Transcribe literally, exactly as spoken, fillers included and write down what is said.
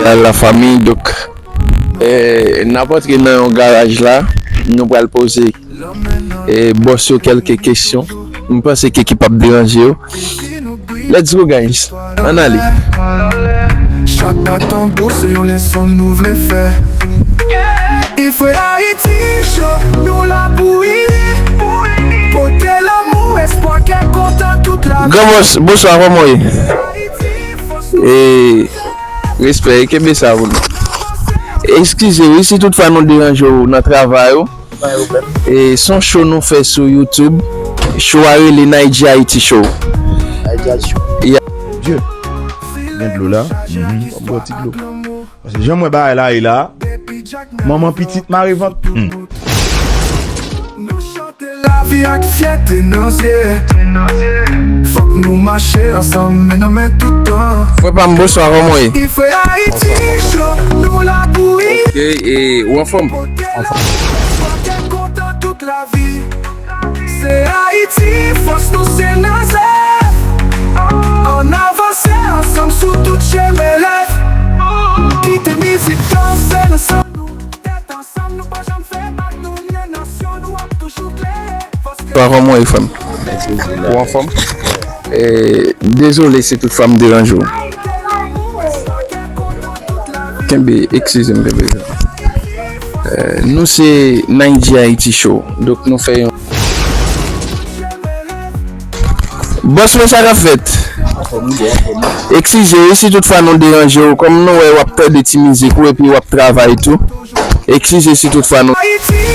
Ya la fanmi, donk, eh, n ap antre nan yon garaj la, nou pral poze, eh, bòs yo kèlke kesyon. M panse ke ki p ap deranje yo. Let's go, guys. Ann ale. Chak bat tanbou se yon leson nou vle fè. Ifwe Ayiti Show, nou la pou ini. Pote lanmou, espwa, kè kontan tout lavi. Gran bòs, bonswa, kòman w ye? E, respè, e kenbe sa pou nou. Eskize wi si toutfwa nou deranje w nan travay ou. Pa gen pwoblèm. E, se yon show nou fè sou YouTube. Show a rele Naïdji Haïti Show. Naïdji Haïti Show. Yeah. Dye. Gen dlo la. Mhm. Bwè ti dlo. Paske jan m wè bagay la ye la, manman pitit mare vant. Hmm. Nou chante lavi ak fyète nan zye. Fòk nou mache ansanm, men nan men toutan. Frè pa m, bonswa, kòman w ye? Ifwe Ayiti Show, nou la pou li. Ok, e, ou anfòm? Anfòm. Kontan tout lavi. Se Ayiti, fòs nou se Nazèf. Ann avanse ansanm sou tout chemen rèv. Kite mizik danse ansanm nou. Tèt ansanm, nou pa janm fè bak, nou lyen nasyon, nou ap toujou klere. Fòs. Kòman w ye, frè m? Ou anfòm? Eh, dezole si toutfwa m deranje w. Kenbe, eskize m, kenbe. Eh, nou se Naïdji Haïti Show. Donk nou fè yon... Bòs mwen, sa k ap fèt? Eskize wi si toutfwa nou deranje w. Kòm nou wè w ap tande ti mizik ou epi w ap travay tou. Eskize si toutfwa nou... Ayiti,